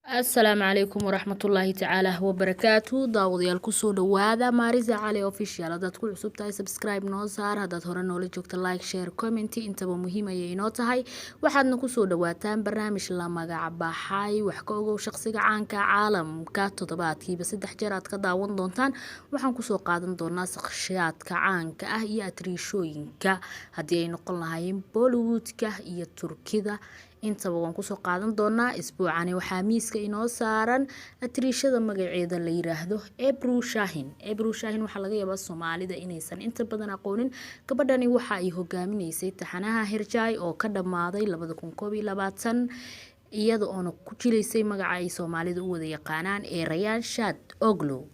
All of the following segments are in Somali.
Asalaamu calaykum waraxmatullaahi tacaala wabarakaatu. Daawadayaal, kusoo dhawaada Maarisa Cali Official. Haddaad ku cusub tahay, subscribe noo saar. Haddaad hore noola joogta, like, share, comment intaba muhiim ayay inoo tahay. Waxaadna kusoo dhawaataan barnaamij la magac baxay "Wax ka ogow shaqsiga caanka caalamka". Toddobaadkiiba 3 jeer aad ka daawan doontaan. Waxaan kusoo qaadan doonaa shakhsiyaadka caanka ah iyo atriishooyinka, haddii ay noqon lahaayeen Bollywoodka iyo Turkida, intaba waan kusoo qaadan doonaa. Isbuucani waxaa miiska inoo saaran atriishada magaceeda la yiraahdo Ebru Shahin. Ebru Shahin waxaa laga yaabaa Soomaalida inaysan inta badan aqoonin. Gabadhani waxa ay hogaaminaysay taxanaha Herjay oo ka dhammaaday 2021, iyada oona ku jilaysay magaca ay Soomaalida u wada yaqaanaan ee Rayaan Shad Oglow.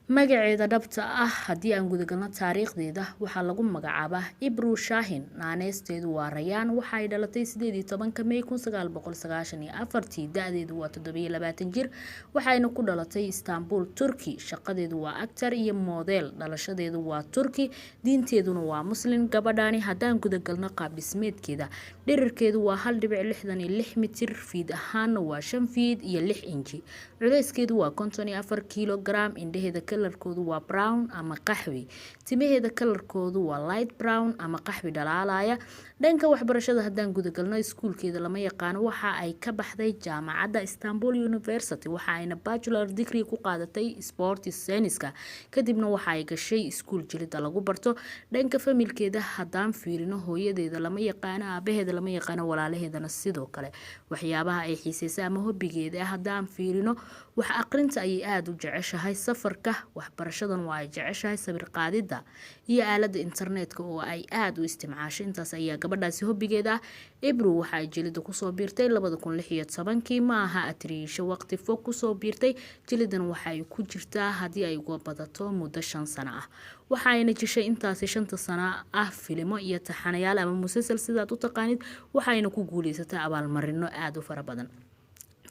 Magaceeda dhabta ah, haddii aan gudagalno taariikhdeeda, waxaa lagu magacaabaa Ibru Shahin, naaneysteedu waa Rayaan. Waxa ay dhalatay 18-ka May 1994-tii, da-deedu waa 27 jir, waxayna ku dhalatay Istanbul, Turkey. Shaqadeedu waa actor iyo model. Dhalashadeedu waa Turki, diinteeduna waa Muslim. Gabadhani haddaan gudagalno qaab dhismeedkeeda, dherarkeedu waa 1.66 mitir, fiid ahaana waa 5 fiid iyo 6 inji, culeyskeedu waa 54 kilogram. Indhaheeda kalarkoodu waa brown ama qaxwi, timaheeda kalarkoodu waa light brown ama qaxwi dhalaalaya. Dhanka waxbarashada haddaan gudagalno, iskuulkeeda lama yaqaano. Waxa ay ka baxday jaamacadda Istanbul University, waxa ayna bachelor degree ku qaadatay sport science-ka. Kadibna waxa ay gashay iskuul jilida lagu barto. Dhanka familkeeda haddaan fiirino, hooyadeeda lama yaqaano, aabaheeda lama yaqaano, walaalaheedana sidoo kale. Waxyaabaha ay xiiseysa ama hobbigeeda haddaan fiirino, wax aqrinta ayay aada u jeceshahay, safarka, waxbarashadan waa ay jeceshahay, sawir qaadida iyo aalada internetka oo ay aada u isticmaasho. Intaas ayaa gabadhaasi hobbigeeda ah. Ebru waxa ay jilida kusoo biirtay 2016-kii. Ma aha atriisho waqti fog kusoo biirtay jilidan. Waxa ay ku jirtaa, haddii ay uga badato, muddo 5 sano ah. Waxa ayna jishay intaasi 5-ta sano ah filimo iyo taxanayaal ama musalsal, sidaad u taqaanid. Waxayna ku guuleysatay abaalmarino aada u fara badan.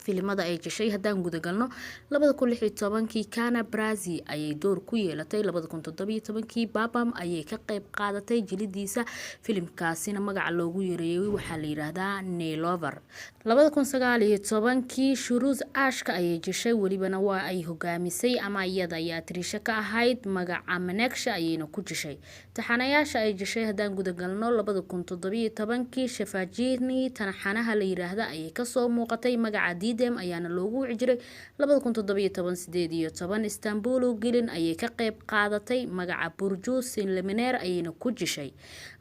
Filimada ay jeshay haddaan gudagalno, 2016-kii Kana Brazi ayay door ku yeelatay. 2017-kii Babam ayay ka qeyb qaadatay jilidiisa, filimkaasina magaca loogu yareeyay waxaa la yiraahdaa Nelover. 2019-kii Shuruuz Ashka ayay jeshay, welibana waa ay hogaamisay ama iyada ayaa atriisho ka ahayd, magaca Maneksha ayayna ku jeshay. Taxanayaasha ay jeshay haddaan gudagalno, 2017-kii Shafajini taxanaha la yiraahda ayay kasoo muuqatay, magaca Didem ayaana loogu wici jiray. 2017, 18 Istanbul Gelin ayay ka qeyb qaadatay, magaca Burju Sinleminer ayayna ku jishay.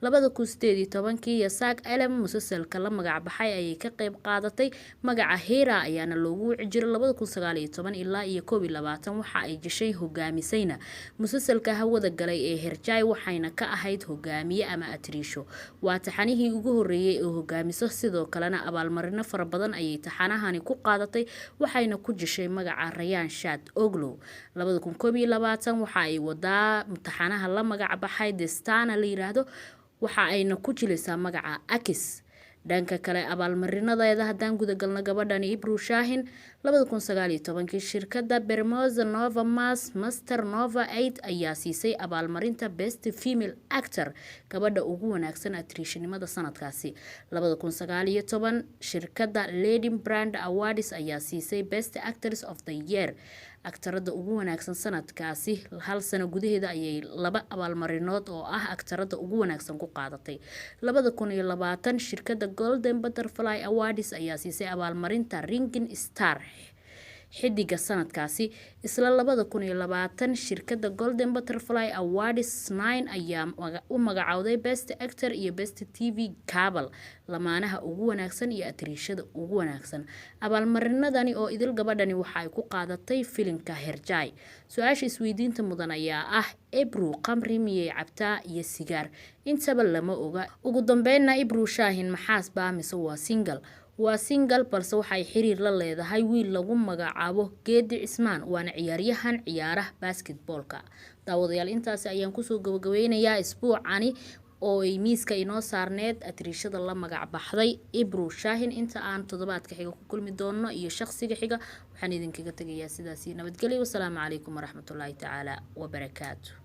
2018-kii Yasak Elem musalsalka la magac baxay ayay ka qeyb qaadatay, magaca Hera ayaana loogu wici jiray. 2019 ilaa iyo 21 waxa ay jishay, hogaamisayna musalsalka hawada galay ee Herjay, waxayna ka ahayd hogaamiye ama atriisho. Waa taxanihii ugu horeeyay ee hogaamiso, sidoo kalena abaalmarino fara badan ayay taxanahani ku qaadatay, waxayna ku jishay magaca Rayaan Shad Oglow. 2021 waxa ay wadaa taxanaha la magac baxay Destana la yiraahdo, waxa ayna ku jilaysaa magaca Akis. Dhanka kale, abaalmarinadeeda haddaan gudagalno, gabadhani Ibru Shahin 2019-kii shirkadda Bermoza Nova Mas Master Nova 8 ayaa siisay abaalmarinta best female actor, gabadha ugu wanaagsan atriishanimada sanadkaasi. 2019 shirkadda Leading Brand Awards ayaa siisay best actress of the year, aktarada ugu wanaagsan sanadkaasi. Hal sano gudaheeda ayay laba abaalmarinood oo ah aktarada ugu wanaagsan ku qaadatay. 2020 shirkadda Golden Butterfly Awards ayaa siisay abaalmarinta Rising Star, xidiga sanadkaasi. Isla 2020 shirkadda Golden Butterfly Awards 9 ayaa u magacowday best actor iyo best TV couple, lamaanaha ugu wanaagsan iyo atriishada ugu wanaagsan. Abaalmarinadani oo idil gabadhani waxa ay ku qaadatay filimka Herjay. Su-aasha isweydiinta mudan ayaa ah: Ebru qamri miyay cabtaa iyo sigaar? Intaba lama oga. Ugu dambeynna, Ibru Shaahin maxaas baa mise waa single? Waa single, balse waxay xiriir la leedahay wiil lagu magacaabo Geedi Cismaan, waana ciyaaryahan ciyaaraha basketballka. Daawadayaal, intaasi ayaan kusoo gabagabeynayaa isbuucani oo ay miiska inoo saarneed atriishada la magac baxday Ibru Shaahin. Inta aan toddobaadka xiga ku kulmi doono iyo shaqsiga xiga, waxaan idinkaga tegayaa sidaasi nabadgelyo. Wasalaamu calaykum waraxmatullaahi tacaala wabarakaatu.